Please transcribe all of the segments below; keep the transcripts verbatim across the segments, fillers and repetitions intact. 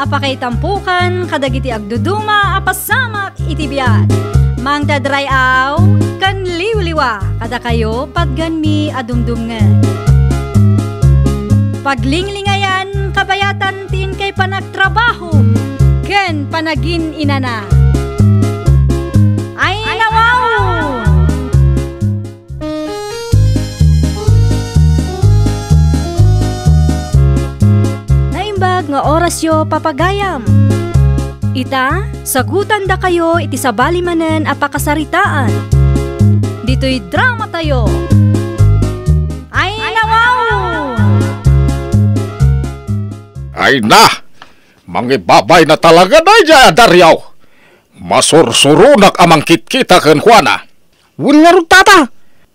Pakaitampukan kadagiti agduduma a pasamak iti biag. Mangted ray-aw ken liwliwa kadakayo patgenmi a dumdumngeg. Paglinglingayan kabayatan ti inkay panagtrabaho ken panagin-inana. Ay, nawaw! Naimbag nga orasyo, papagayam. Ita, sagutandakayo iti sabali manen a pakasaritaan. Ditoy dramatayo. Ay, nawaw! Ay na! Mangibabay na talaga daydiay a Dario. Masursuronak a mangkitkita kenkuana. Wen ngarud, tata.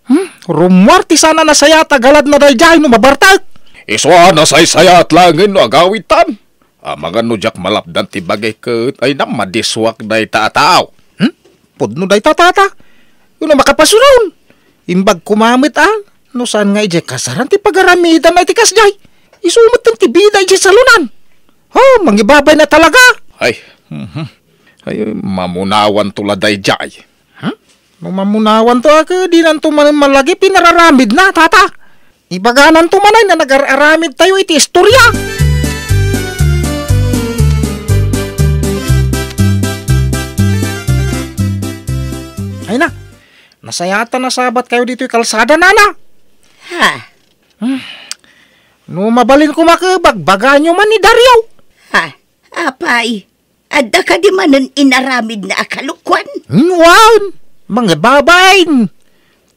Hmm? Rummuar ti saan a nasayaat a galadna daydiay no mabartek. Isu a nasaysayaat laengen no agawidtan. Amangan no diak malapdan ti bagik ket ay na madisuak dayta a tao. Hmm? Pudno dayta, tata. Wen no makapasuron. Imbag koma met a, no saan nga idiay kasaran ti pagaramidanna iti kasdiay. Isu metten ti bida idiay salonan. Ha, mangibabay na talaga. Ay, mhm. Ay, mamunawanto la daydiay. Hmm? No mamunawanto a, ket dinanto manen malagip inararamidna, tata. Ibagananto manen a nagar-aramidtayo iti istorya. Ay na, nasayaat a nasabatkayo ditoy kalsada, nana. Ha? Hmm. No mabalin koma, ket bagbaganyo man ni Dario. Ha? Apay, adda kadi manen inaramidna a kalokuan? Hmm, wen, mangibabay.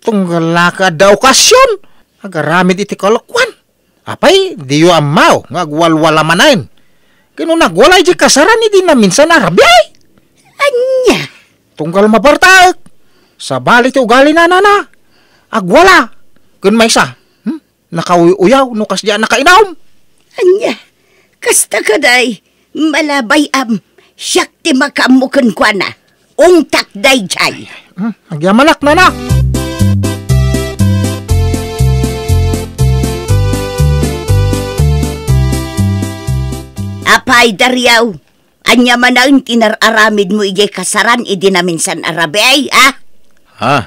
Tunggal la ket adda okasion, agaramid iti kalokuan. Apay, diyo ammo nga agwalwala manen. Ken no nagwala idiay kasaran idi naminsan a rabii. Ania? Tunggal mabartek. Sabali ti ugalina, nana. Agwala. Ken maysa, hmm? Nakauy-uyaw no kasdiay a nakainum. Ania? Kasta kadi, malabay am, siak ti makaammo kenkuana. Ungtak daydiay. Hmm, agyamanak, nana. Apay, Dario, ania manen ti nar-aramidmo idiay kasaran idi naminsan a rabii, a? Ha?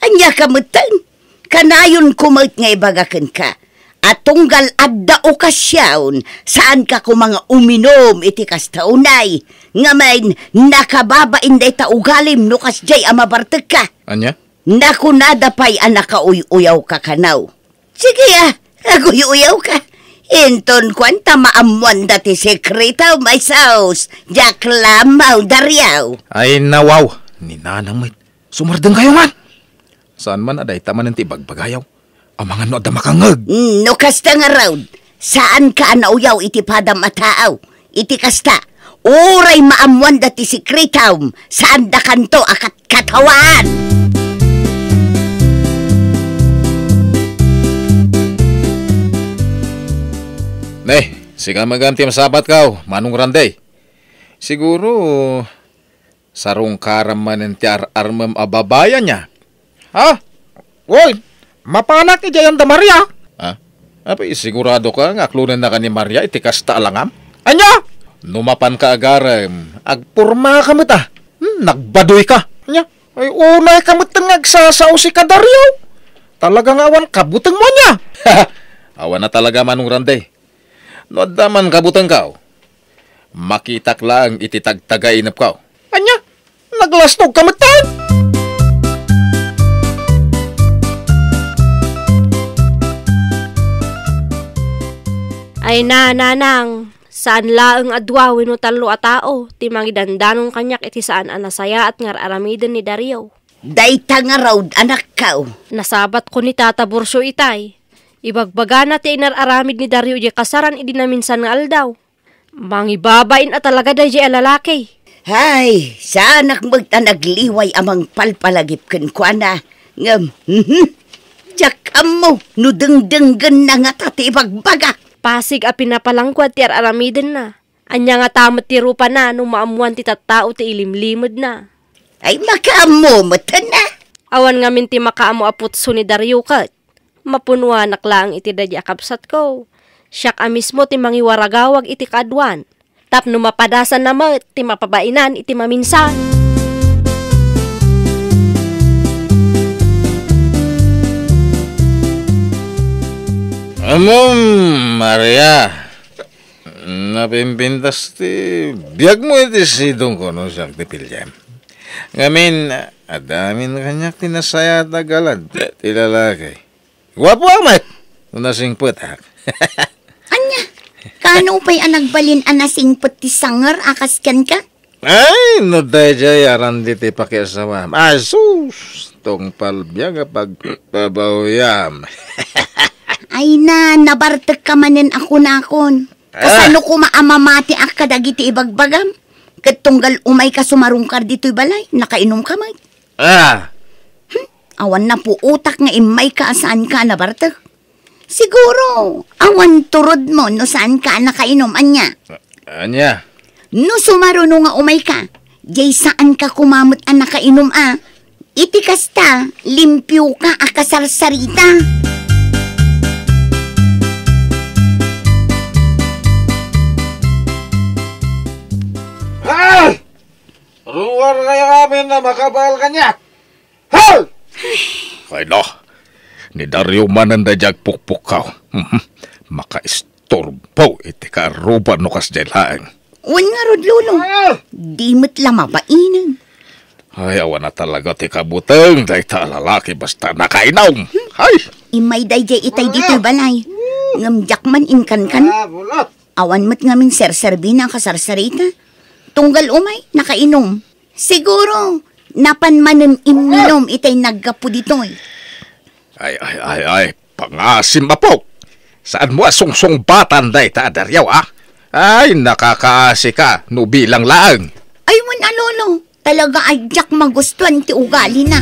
Ania ka metten? Kanayonko met nga ibaga kenka a tunggal adda okasion, saanka koma nga uminum iti kasta unay. Ngamin, nakababain dayta ugalim no kasdiay a mabartekka. Ania? Nakunada pay a nakauy-uyawka kano. Sige a, aguy-uyawka. Inton kuan ta maammoanda ti sekretom, ay sus, diak la ammo, Dario. Ay, nawaw, ni nanang met. Sumardengkayo man. Saan man a dayta manen ti ibagbagayo? Amangan no adda makangngeg. Mm, no kasta ngarud, saanka a nauyaw iti padam a tao. Iti kasta, uray maammoanda ti sekretom, saandakanto a katkatawaan. Ne, sika met gayam ti masabatko, Manong Randy. Siguro, sarungkaram manen ti ar-armem a babai, ania? Ha? Oy, mapanak idiay anda Maria? Ha? Apay, siguradoka nga aklonennaka ni Maria iti kasta a langam? Ania? No mapanka agarem, agpormaka met a. Hmm, nagbadoyka. Ania? Ay, unayka metten nga agsasaosi ka, Dario. Talaga nga awan kabutengmo, ania? Awan a talaga, Manong Randy. No adda man kabutengko, makitak laeng iti tagtagainepko. Ania? Naglastogka metten? Ay na, nanang, saan laeng a dua wenno tallo a tao ti mangidandanon kaniak iti saan a nasayaat nga ar-aramiden ni Dario. Dayta ngarud, anakko. Nasabatko ni Tata Burcio itay. Ibagbagana ti inar-aramid ni Dario idiay kasaran idi naminsan nga aldaw. Mangibabain a talaga daydiay a lalaki. Hay, saanak met a nagliway a mangpalpalagip kenkuana. Ngem, mhm, diak ammo no dengdenggenna ngata ti ibagbaga. Pasig a pinapalangkuad ti ar-aramidenna. Ania ngata met ti rupana no maammoan ti tattao ti ilimlimedna? Ay, makaammo met, a? Awan ngamin ti makaammo a putso ni Dario ket. Mapunoanak laeng iti daydiay a kabsatko. Siak a mismo ti mangiwaragawag iti kaaduan. tapno mapadasanna met ti mapabainan iti maminsan. Ammom, Maria, napimpintas ti biagmo iti sidongko no siak ti piliem. Ngamin, adda amin kaniak ti nasayaat a galante ti lalaki. Guapo met no nasingpetak. Ania, kaano pay a nagbalin a nasingpet ti sanger a kas kenka? Ay, no daydiay aran diti pakiasawam. Asus! Tungpal biag a pagbabawyam. Ay na, nabartek ka manen a kunakon. Ah. Kasano koma a mamatiak kadagiti ibagbagam? Ket tunggal umayka sumarungkar ditoy balay, nakainumka met. Ah. Hmm? Awan napuotak nga immayka a saanka a nabartek. Siguro, awan turodmo no saanka a nakainom, ania? Ania? No sumaruno nga umayka, diay saanka koma met a nakainom a. Iti kasta, limpioka a kasarsarita. Ah! Ruar kayo amin a makabaal kaniak. Hal! Ay, no. Ni Dario manen daydiay agpukpukkaw. Mhm. Makaistorbo iti kaaruba no kasdiay laeng. Wen ngarud, Lolo. Ah! Di met la mabainen. Ay, awan a talaga ti kabuteng dayta a lalaki basta nakainom. Hay! Immay daydiay itay ditoy balay. Ngem diak man inkankan. Ah, bulat. Awan met ngamin serserbina a kasarsarita. Tunggal umay, nakainom. Siguro, napan manen imminom itay naggapu ditoy. Ay, ay, ay, ay, pangasim, apok. Saanmo a sungsungbatan dayta a Dario, a? Ay, nakakaasika no bilang laeng. Ay, wen a, Lolo. Talaga a diak magustuan ti ugalina.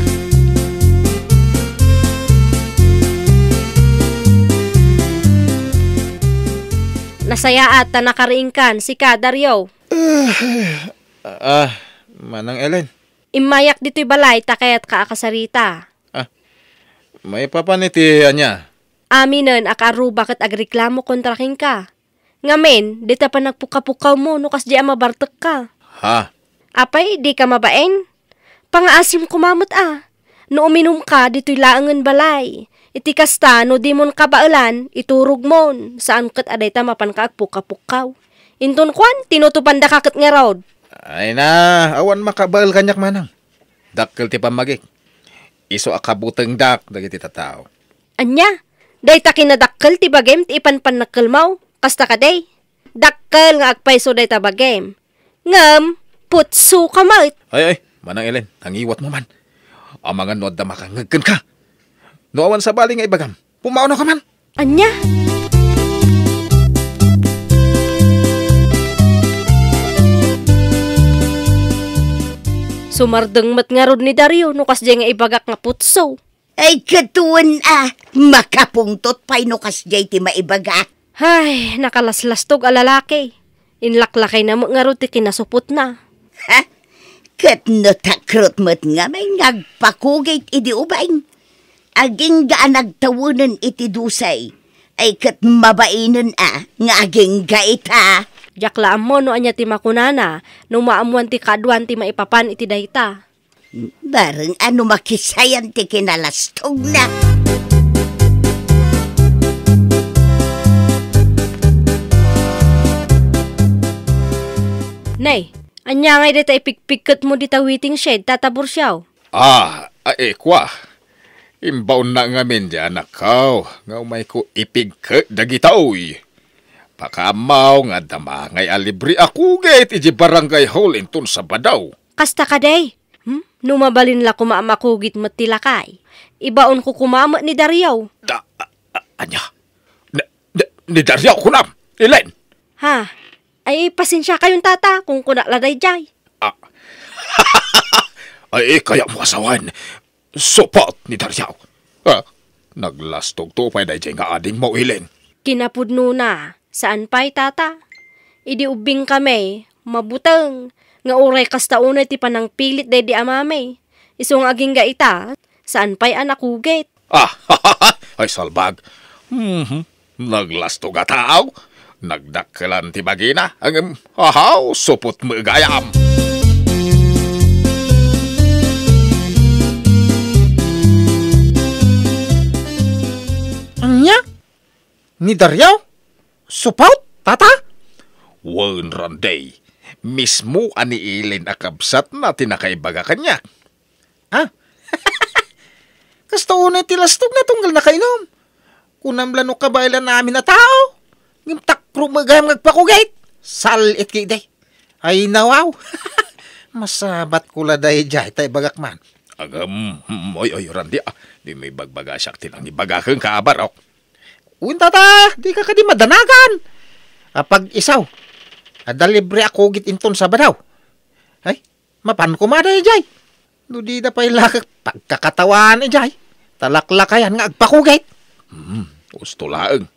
Nasayaat ta nakariingkan, sika, Dario. Ah, Manang Ellen. Immayak ditoy balay ta kayatka a kasarita. Ah, maipapan iti ania? Aminen a kaaruba ket agreklamo kontra kenka. Ngamin, dita panagpukkapukkawmo no kasdiay a mabartekka. Ha? Apay, dika mabain? Pangaasim koma met a. No uminumka ditoy laengen balay. Iti kasta, no dimon kabaelan, iturogmon. Saan ket a dayta mapanka agpukkapukkaw. Inton kuan, tinutupandaka ket ngarud. Ay na, awan makabael kaniak manang. Dakkel ti pammagik. Isu a kabutengdak dagiti tattao. Ania? Dayta kinadakkel ti bagim ti ipanpannakkelmo? Kasta kadi? Dakkel nga agpayso dayta bagim. Ngem, putso ka met. Ay, ay, Manang Ellen, nangiwatmo man. Amangan no adda makangngeg kenka. No awan sabali nga ibagam, pummaunaka man. Ania? Sumardeng met ngarud ni Dario no kasdiay nga ibagak nga putso. Ay, ket wen a, makapungtot pay no kasdiay ti maibaga. Hay, nakalaslastog a lalaki. Inlaklakayna met ngarud ti kinasupotna. Ha? Ket no takrot met ngamin nga agpakugit idi ubing. Agingga a nagtawenen iti dusay. Ay ket mabainen a nga agingga ita. Diak la ammo no ania ti makunana no maammoan ti kaaduan ti maipapan iti dayta. Bareng a no makisayan ti kinalastogna. Nay, ania ngay dayta ipigpigketmo dita waiting shed, Tata Bursiaw? Ah, ay, kua. Imbaonna ngamin di anakko nga umayko ipigket dagitoy. Pakaammo nga adda mangay a libre a kugit iti barangay hall inton Sabado. Kasta kadi? Hmm? No mabalin la koma a makugit met ti lakay, ibaonko koma met ni Dario. Da, a, a, ania? Ni, ni, ni Dario kunam, Ellen? Ha? Ay, pasensiakayon, Tata, kunkunak la daydiay. Ah. Ay, kayatmo a sawen, supot ni Dario. Ah, naglastogto pay daydiay nga adingmo, Ellen. Kinapudnona, saan pay, Tata. Idi ubbingkami, mabuteng, nga uray kasta unay ti panangpilit daydi amami. Isu nga agingga ita, saan pay a nakugit. Ah, ay, salbag. Mhm. Naglastog a tao. Nagdakkelan ti bagina, ngem, ahaw, supot met gayam. Ania? Ni Dario? Supot, tata? Wen, Randy. Mismo a ni Ellen a kabsatna ti nakaibaga kaniak. Ah? Kasta unay ti lastogna tunggal nakainom. Kunam la no kabaelan amin a tao. Ngem takro met gayam nga agpakugit. Sal-it ketdi. Ay, nawaw. Masabat ko la daydiay, ta ibagak man. Agam, mm, oy, oy, Randy, ah, di mo ibagbaga siak ti nangibagak kenka, barok. Wen, tata, dika kadi madanagan. Apag-isaw, adda libre a kugit inton Sabado. Ay, mapan koma daydiay. No dida pay lakek pagkakatawanan idiay, ta laklakayan nga agpakugit. Hmm, husto laeng.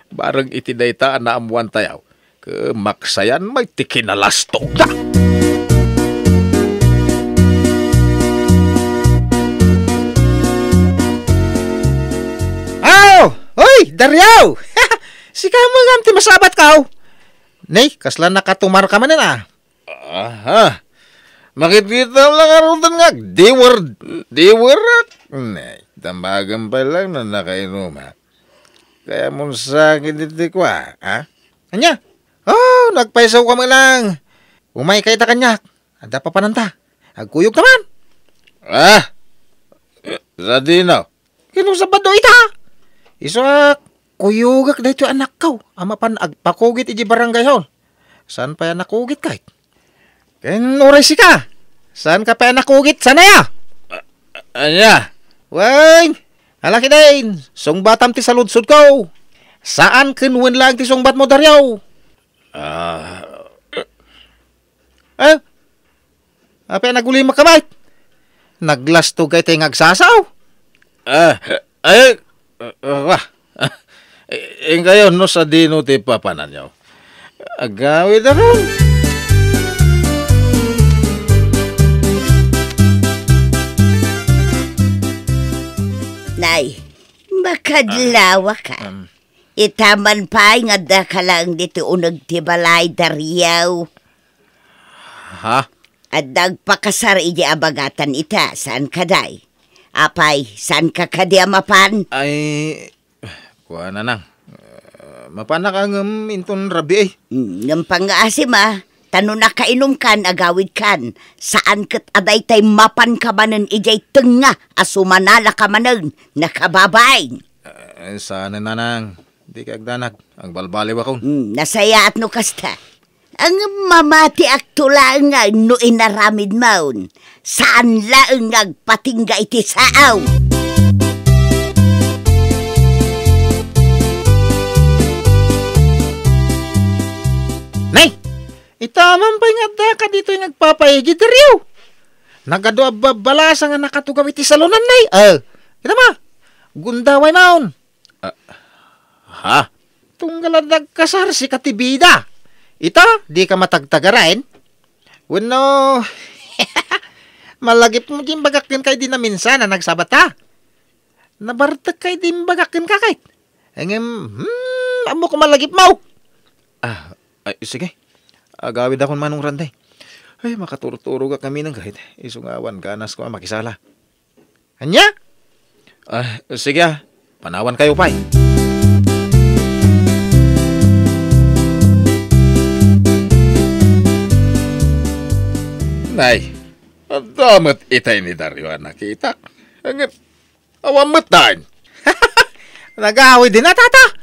Bareng iti dayta a naammoantayo, ket maksayan met ti kinalastogda. Aw! Hoy, Dario! Sika met gayam ti masabatko. Nay, kasla nakatumarka manen, a? Aha. Makitkitam la ngaruden nga agdiwer-, diwerak. Ne, dambagem pay laeng no nakainumak. Kayatmo sa ketdi ti kua, ha? Ania? Oh, nagpaysawka met laeng. Umayka ita kaniak. Adda papananta. Agkuyogta man. Ah! Sadino? Ken no Sabado ita? Isu a kuyogek daytoy a anakko a mapan agpakugit idiay barangay hall. Saan pay a nakugit, kayat? Ken uray sika, saanka pay a nakugit, saan aya? A-, a-, ania? Wen, ala ketdin, sungbatam ti saludsodko. Saan ken wen laeng ti sungbatmo, Dario. Ah. Eh? Apay a nagulimak ka met? Naglastog ka iti nga agsasaw? Ah, ay, ah, ah, ah. Inkayo no sadino ti papananyo. Agawid a ron. Nay, makadlawaka. Ah, um. Ita man pay nga addaka laeng ditoy uneg ti balay, Dario. Ha? Adda agpakasar idiay abagatan ita, saan kadi? Apay, saanka kadi a mapan? Ay, kuana nang. Eh, mapanak ngem inton rabii. Hmm, ngem pangngaasim a, ta no nakainumkan, agawidkan, saan ket a daytay mapanka manen idiay tengnga a sumanalaka manen, nakababain. Eh, saan, nanang. Dika agdanag, agbalbaliwakon. Hmm, nasayaat no kasta. Ngem mamatiakto laeng no inaramidmon. Saan laeng nga agpatingga iti sao. Nay! Ita man pay nga addaka ditoy nga agpapaigid, Dario. Nagadu a babbalasa nga nakatugaw iti salonan, nay. Eh, kita ma, gundaway maon. Ah, ha? Tunggal adda agkasar, sika ti bida. Ita, dika matagtagaren? Wenno, malagipmo ti imbagak kenka idi naminsan a nagsabata? Nabartek ka idi imbagak kenka, kayat? Ngem, hmm, ammok malagipmo. Ah, ay, sige. Agawidakon manong Randy. Ay, makaturturogak ngamin, kayat. Isu nga awan ganasko a makisala. Ania? Ah, sige, ah. Panawankayo pay. Nay, adda met itay ni Dario a nakitak. Ngem, awan met daan. Nagawid din a, tata.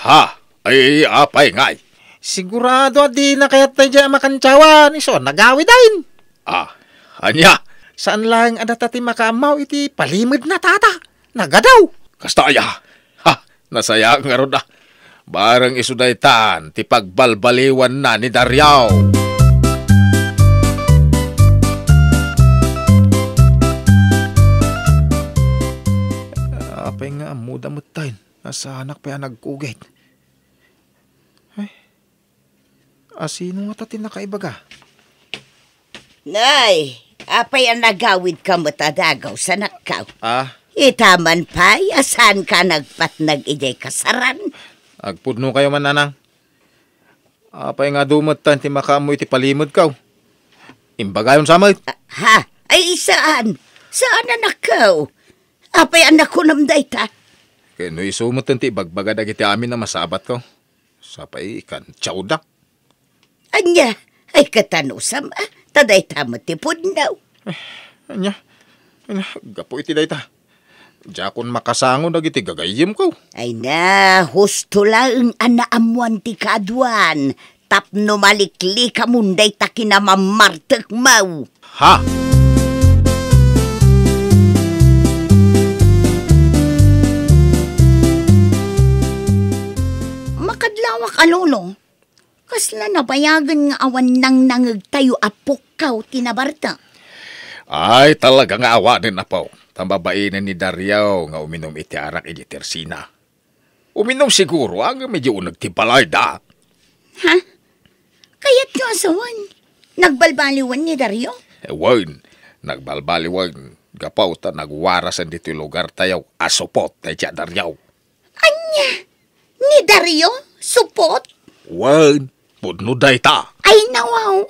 Ha? Ay, apay ngay? Sigurado a dina kayat daydiay a makantsawan, isu a nagawid daan. Ah, ania? Saan laeng a data ti makaammo iti palimedna, tata. Nagadu. Kasta aya? Ha, nasayaat ngarud a. Bareng isu daytan ti pagbalbaliwanna ni Dario. Apay nga ammoda met daan? Nasaanak pay a nagkugit. Ay, asino ngata ti nakaibaga? Nay, apay a nagawidka met a dagaw, sanakkaw? Ah? Ita man pay a saanka nagpatnag idiay kasaran? Agpudnokayo man, nanang. Apay nga adu metten ti makaammo iti palimedko? Imbagayon sa met. Ah, ha? Ay, saan? Saan, anakko? Apay a nakunam dayta? Ket no isu metten ti ibagbaga dagiti amin a masabatko, sapay ikantiawda. Ania? Ay, ket anusam, a? Ta dayta met ti pudno. Eh, ania? Ania, gapu iti dayta, diakon makasango dagiti gagayyemko. Ay na, husto laeng a naammoan ti kaaduan tapno maliklikamon dayta kinamammartekmo. Ha? Makadlawak a lolo, kasla nabayagen nga awan nangnangegtayo a pukkaw ti nabartek? Ay, talaga nga awanen, apo. Ta mabainen ni Dario nga uminom iti arak iti tersina. Uminom siguro, ngem idiay uneg ti balayda. Ha? Kayatyo a sawen, nagbalbaliwen ni Dario? Eh, wen, nagbalbaliwen. Gapu ta nagwarasen ditoy lugartayo a supot dayta Dario. Ania? Ni Dario? Supot? Wen, pudno dayta. Ay, nawaw.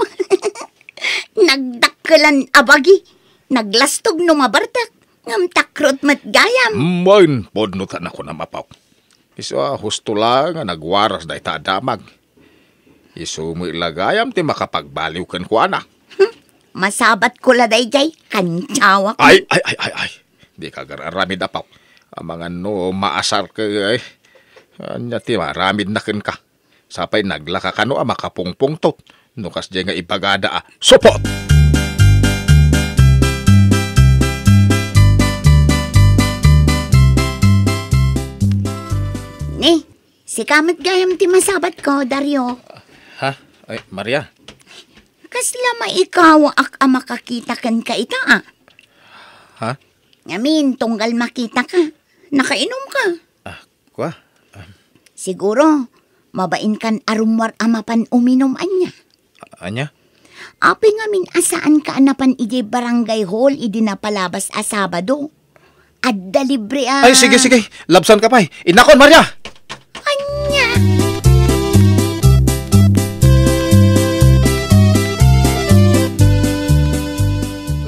Nagdakkelan a bagi. Naglastog no mabartek, ngem takrot met gayam. Wen, pudno ta nakunam, apo. Isu a husto laeng nga nagwaras dayta a damag. Isu met la gayam ti makapagbaliw kenkuana. Hmm, masabatko la daydiay, kantiawak. Ay, ay, ay, ay, ay. Dika agar-aramid, apo. Amangan no maasarka, ay. Ania ti maaramidna kenka? Sapay naglaka kano a makapungpungtot no kasdiay nga ibagada a supot! Ni, sika met gayam ti masabatko, Dario. Ha? Ay, Maria. Kasla maikawaak a makakita kenka ita, a? Ha? Ngamin, tunggal makitaka, nakainumka. Ah, kua? Ah. Siguro, mabainkan a rummuar a mapan uminum, ania? Ania? Apay ngamin a saanka a napan idiay barangay hall idi napalabas a Sabado? Adda libre a... Ay, sige, sige. Labsanka pay. Innakon, Maria! Ania?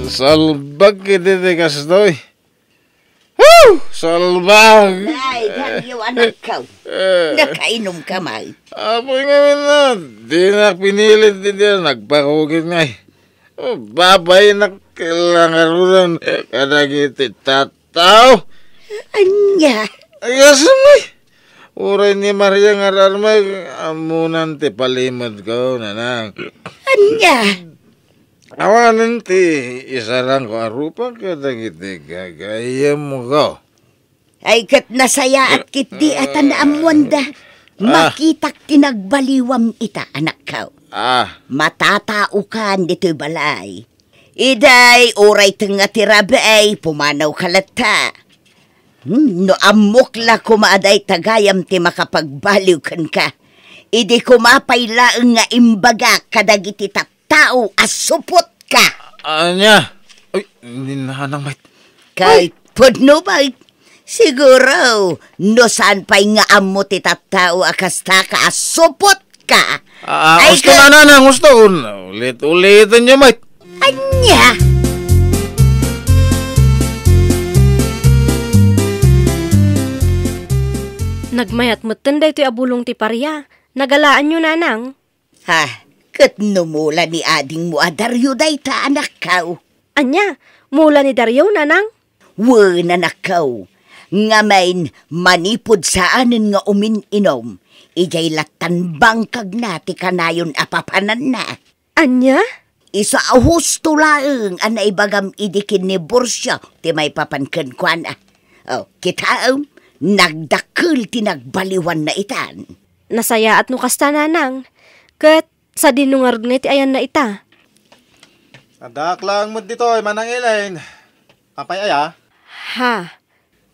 Salbag iti ti kastoy. Woo! Salbag! Ay, Dario, anakko. Eh. Nakainumka man. Apoy ngamin na, dinak pinilit ti dia, nagpakugit ngay. Oh, babainak kailangarunan kadagiti tattao. Ania? Ay, asam, ay. Uray ni Maria nga ar-armek, ammonan ti palimedko, nanang. Ania? Awanen ti isarangko a rupa kadagiti gagayyemko. Ay, ket nasayaat ketdi a ta naammoanda. Ah. Makitak ti nagbaliwam ita, anakko. Ah. Matataokan ditoy balay. Iday, uray tengnga ti rabii, pumanawka latta. Hmm, no ammok la koma a dayta gayam ti makapagbaliw kenka, idi koma pay laeng nga imbagak kadagiti tattao a supotka. Ania? Ay, ni nanang met. Kay pudno met. Siguro, no saan pay nga ammo ti tattao a kastaka a supotka. Ah, ay, husto ka- na, nanang, husto. Un-, ulit-uliten niyo, met. Ania? Nagmayat metten daytoy a bulong ti paria. Nagalaanyo, nanang? Ha, ket no mula ni adingmo a Dario dayta, anakko? Ania? Mula ni Dario, nanang? Wen, anakko. Ngamin, manipud saanen nga umin-inom, idiay lattan bangkagna ti kanayon a papananna. Ania? Isu a husto laeng a naibagam idi kin ni Borcio ti maipapan kenkuana. Oh, kitaem, nagdakkel ti nagbaliwanna itan. Nasayaat no kasta, nanang. Ket sadino ngarud nga iti ayanna ita? Addaak laeng met ditoy, Manang Elaine. Apay aya? Ha?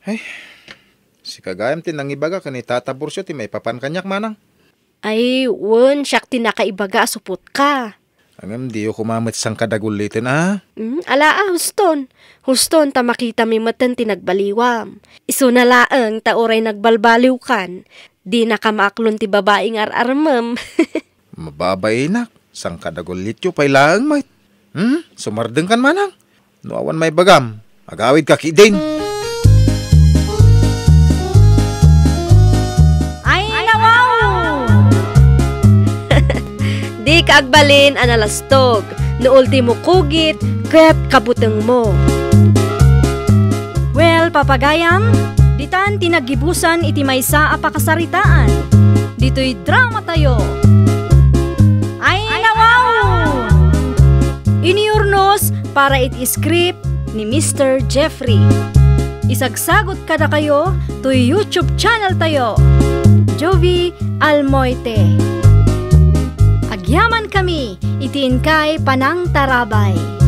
Ay, sika gayam ti nangibaga ken ni Tata Borcio ti maipapan kaniak, manang. Ay, wen, siak ti nakaibaga a supotka. Ngem diyo koma met sangkadaguliten, a? Mm, ala a, huston. Huston, ta makitami metten ti nagbaliwam. Isuna laeng ta uray nagbalbaliwkan, dinaka maaklon ti babai nga ar-armem. Mababainak, sangkadagulityo pay laeng met. Hmm? Sumardengkan manang. No awan maibagam, agawidka ketdin. Ay, nawaw! Dika agbalin a nalastog, no ultimo kugit ket kabutengmo. Well, papagayam, ditan ti naggibusan iti maysa a pakasaritaan. Ditoy dramatayo. Ay, nawaw! Inurnos para iti script ni Mister Jeffrey. Isagsagut kadakayo toy YouTube channel tayo, Jovie Almoite. Agyamankami iti inkay panangtarabay.